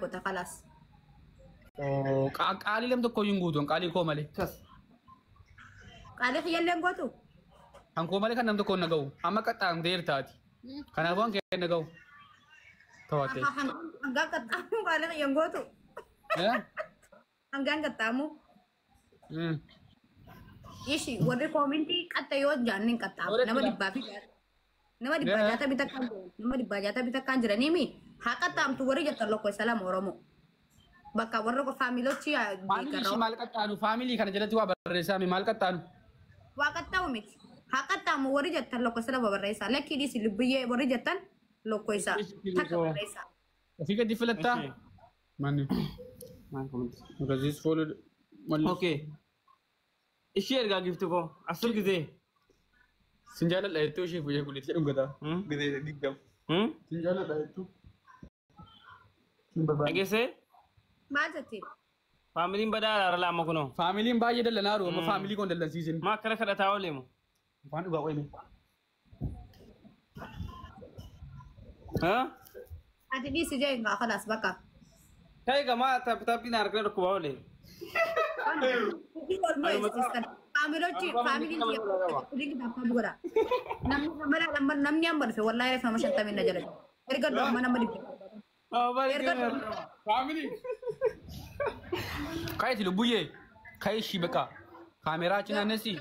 goota kalaas. Qaalii lam tokko hin guutu qaalii koo malee. Qaalii kiyyallee hin gootu? Kan koo malee kan nam tokko hin naga'u. Amma qaxxaamtee jirtaati. Kanaafuu kan kee hin naga'u. Tawaatee. Hangaan qaxxaamu qaalii kiyya hin gootu? Hangaan qaxxaamu? Ishi warri koomintii qaxxa yoo jaanni hin qaxxaamu. Nama dhibbaa fi nama dhibbaa jaatamii takkaan jiran nama dhibbaa jaatamii takkaan jiraniimi haa qaxxaamtu warri jettan lakkoofsa lama Oromoo. Bakka warra faamilochi Faamilii ishii maal qaxxaanu? Faamilii kana jalatti waa barreessaa maal qaxxaanu? Waa qaxxaamu miti. Haa qaxxaamu warri jettan lakkoofsa lama barreessaa. Lakkii dhiisi lubbiyyee warri jettan lakkoofsa takka barreessaa. Ofii gadi filattaa? Manni. Because followed. Okay. Ishee ergaa gifti koo asir gizee. Sin jaaladha jettuu ishee fuuyee guleetti jedhu gataa. Gizee digdam. Sin jaaladha jettuu. Dhageessee? Maal jetti? Faamiliin badaa araara lama kunoo. Faamiliin baay'ee dallanaaru amma faamilii koon dallansiisin. Maa akkana kadhataa ooleemu? Waan dhugaa qoyme. Ati dhiisi jee hingaa kalaas bakka. Ta'e gamaa taappiin harkana dhukkubaa oole. Faamilochi faamiliin godha. Namni amma dhufe wallaahi reef nama shantamii na jala. Erga dhufe nama dhibba. Faamilii. Kaayiti lubbuyyee kaayee ishii bakka kaameraa achi naannessi.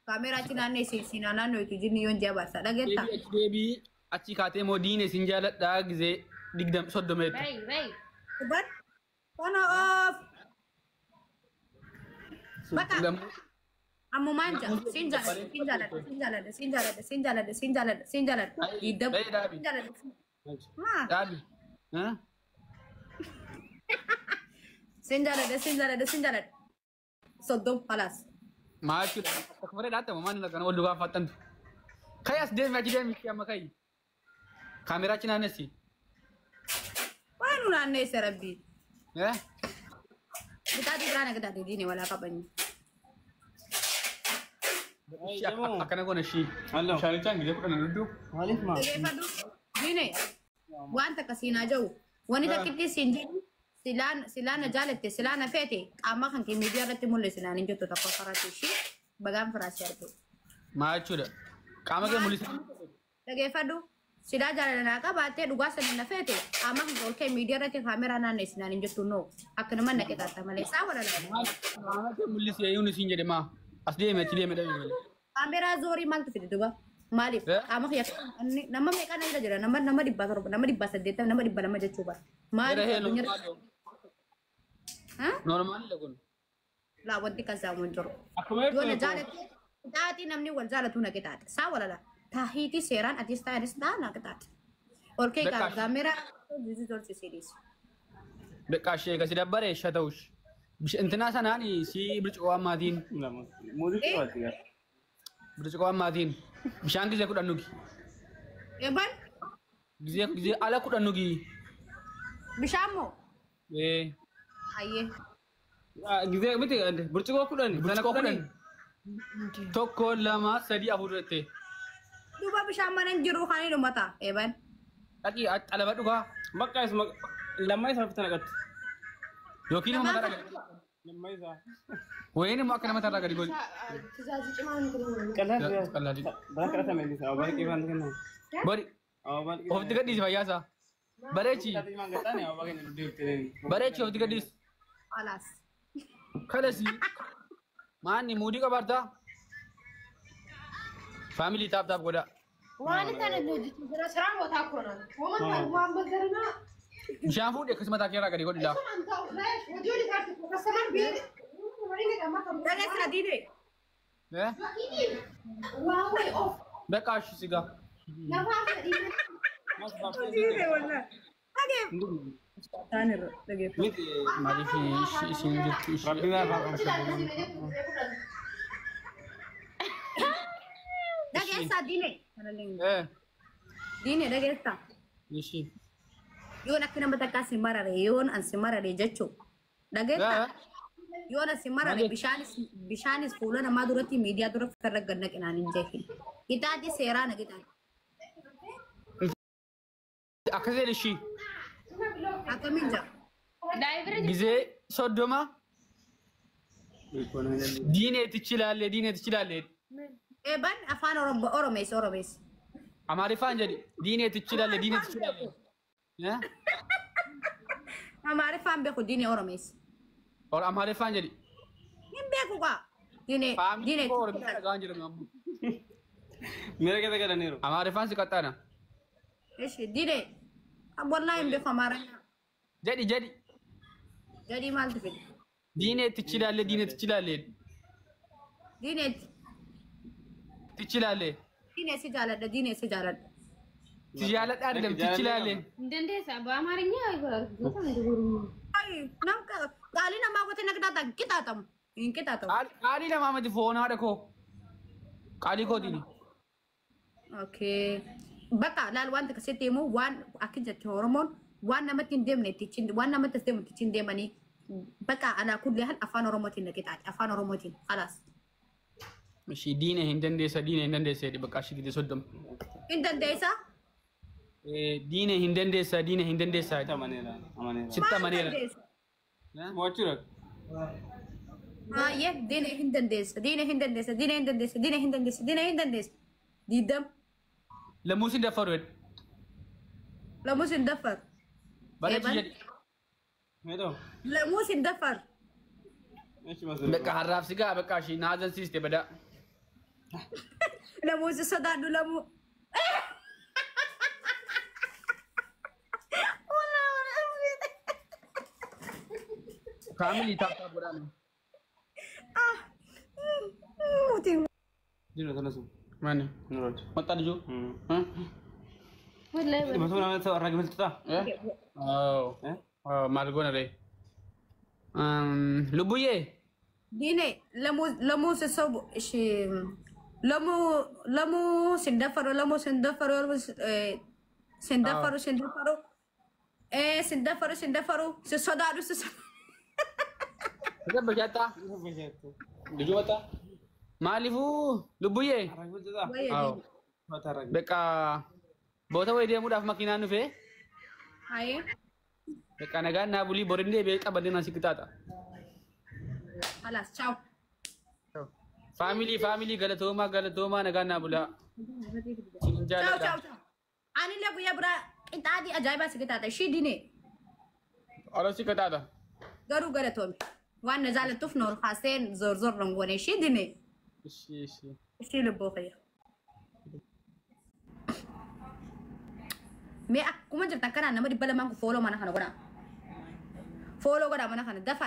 Kaameraa achi naannessi si naannoo itti jinni yoon ji'a baasa dhageetta. Deebii achi kaatee immoo diine sin jaaladhaa gizee digdam soddomeetti. Dubar kana of. Bakka ammumaan jaa sin jaaladha sin jaaladha sin jaaladha sin jaaladha sin jaaladha sin jaaladha sin jaaladha diidam sin jaaladha. Maa. Dhaabi. Sin jaaladha sin jaaladha sin jaaladha. Soddom kalaas. Maal jechuudha? Akka baree dhaattama maal kana wal dugaa faxxantu. Kayi as deemi achi deemi amma kayi. Kaameraa achi naannessi. Waan nu naanneesse rabbi. Bitaati biraa na gadaate diine walaa qabanyi. Akkana goona ishii. Shaanichaan gizee kudhan duddu. Maaliif maa? Dhageeffadhu. Diine waan takka siinaa jiru. Wanni takkitti siin jedhu silaa na jaalatte silaa na feete qaama kan kee miidiyaa irratti mul'isu naan hin jettu tokko faraati ishii bagaan firaasii argu. Maal jechuudha? Qaama kee mul'isu. Dhageeffadhu. Silaa jaalala naa qabaattee dhugaa sana na feete qaama kan ol kee miidiyaa irratti kaameraa naannessi naan hin jettu noo akka nama na qixaatta malee isaa walala. Qaama kee mul'isi eeyyuun isiin jedhe maa? As deeme achi deeme dhabe malee. Kaameraa zoorii maaltu fide duba? Maaliif? Qaama kiyya nama meeqa na jira nama nama dhibba torba nama dhibba saddeettama nama dhibba lama jechuu bara. Maaliif? Noormaali kun. Laa wanti kan saamu hin jiru. Yoo na jaalatte qixaatii namni wal jaalatu na qixaate. Saa walala. Taahiitii seeraan atis ta'anis taa na qixaate. Ol kee kaameraa jiru tolchisee dhiisi. Beqqaa ishee kasi dabbaree shata'ush. Intinaa sanaan si birciqoo ammaatiin. Birciqoo ammaatiin bishaan gizee kudhan nugi. Eebban? Gizee ala kudhan nugi. Bishaan moo? Ee. Ayyee. Gizee miti birciqoo kudhan. Birciqoo kudhan. Tokko lama sadii afur jettee. Duuba bishaan mana hin jiru kan hin dhumata. Eebban? Dhaqii xalaba dhugaa. Bakka isuma lamma isaa ofitti naqattu. Yookiin immoo mataa gadi. Lamma isaa. Wayin immoo akka nama tarraa gadi godhi. Qal'aa. Bara kadhatame isa abaan qeefaan kennamu. Bari. Ofitti gadhiisi fayyaasaa. Bareechi. Bareechi ofitti gadhiisi. Alaas. Kalasi. Maanni muudii qabaartaa? Faamilii taap taap godhaa. Waan kana hojjetu jira siraan botaa koona. Waan bagarna. Bishaan fuudhee akkasuma mataa keerraa gadi godhi laa. Dhageessa diine. Beqaa ishii sigaa. Diine walaa. Dhageef. Taanirra dhageef. Maaliif isiin jirtu ishee. Rabbi baa Dhageessa diine. Diine dhageessa. Ishii. Yoon akka nama takkaa si marare yoon an si marare jechuu. Dhageessa. Yoon an si marare bishaanis fuula namaa duratti miidiyaa dura farra ganna qinaan hin jeekin. Qixaaxi seeraa na qixaaxi. Akkas jedhe ishii. Akkamiin jira? Gizee 30 diinee tichilaalee diinee tichilaalee. Eeban afaan Oromees Oromees. Amaariffaan jedhi diinee tichilaalee diinee tichilaalee. Amaariffaan beeku diinee Oromees. Amaariffaan jedhi. Hin beeku kaa. Diinee diinee. Mira keessa galaniiru. Amaariffaan si qaxxaana. Ishi diinee. Wallaahi hin beeku Amaariffaan. Jedhi jedhi. Jedhi maaltu fide? Diinee tichilaalee diinee tichilaalee. Diinee. Tichilaalee. Diinee si jaaladha diinee si jaaladha. Si jaaladha አይደለም ትችላለህ። እንደንደሳ በአማርኛ Ay nam qaalii namaa gootee na qixaaxa qixaaxamu hin qixaaxamu. Qaalii namaa miti foon haadha koo qaalii kootiin. Okay. Bakka laal wanta akkasitti himu waan akka jette Oromoon waan namatti hin deemne itti waan namatti as deemu itti hin deemanii bakka alaa kullee hal afaan Oromootiin na qixaaxe afaan Oromootiin khalaas. Ishii diinee hin dandeessa diinee hin dandeessa jedhi bakka ishii gidee 30. Hin dandeessa? Diinee hin dandeessa diinee hin dandeessa. Amaneera amaneera. Sitti amaneera. Mo'achuudha. Baay'ee diinee hin dandeessa diinee hin dandeessa diinee hin dandeessa diinee hin dandeessa diinee hin dandeessa. Diidam. Lamuus hin daffaru jedhi. Lamuus hin daffaru. Bareechi jedhi. Meedoo. Lamuus hin daffaru. Bakka har'aaf si ga'a bakka ishii na hazansiiste badaa. Lamuus sodaadhu lamuu. Kaamilii taaphaa godhaame. Jiru sana sun. Maani? Nurood. Maxxan ijoo? Mata nama ta'u arraa gimiltu ta'a. Maal goona ree? Lubbuyyee? Diinee lamuu si sobu ishee lamuu lamuu sin daffaru lamuu sin daffaru sin daffaru sin daffaru sin daffaru sin daffaru si sodaadhu si sodaadhu. Bishaattaa? Lijuu mataa? Maaliifuu lubbuyyee? Bakka boota wayii deemuudhaaf makiinaan dhufee. Bakka nagaan naa bulii borindee bee qabannee na si qixaaxa. Khalaas ciao. Faamilii faamilii galatoomaa galatoomaa nagaan naa bulaa. Ciao ciao ciao. Anillee guyyaa biraa qixaaxii ajaa'ibaa si qixaaxa ishii diinee. Ora si qixaaxa. Garuu galatoomi. Waan na jaalattuuf noor kaaseen zoor zoor rangoone ishii diinee. Ishii ishii. Ishii lubbuu kiyya. Mee akkuma jirtan kanaan nama 200 kun fooloo mana kana godhaa. Fooloo godhaa mana kana dafa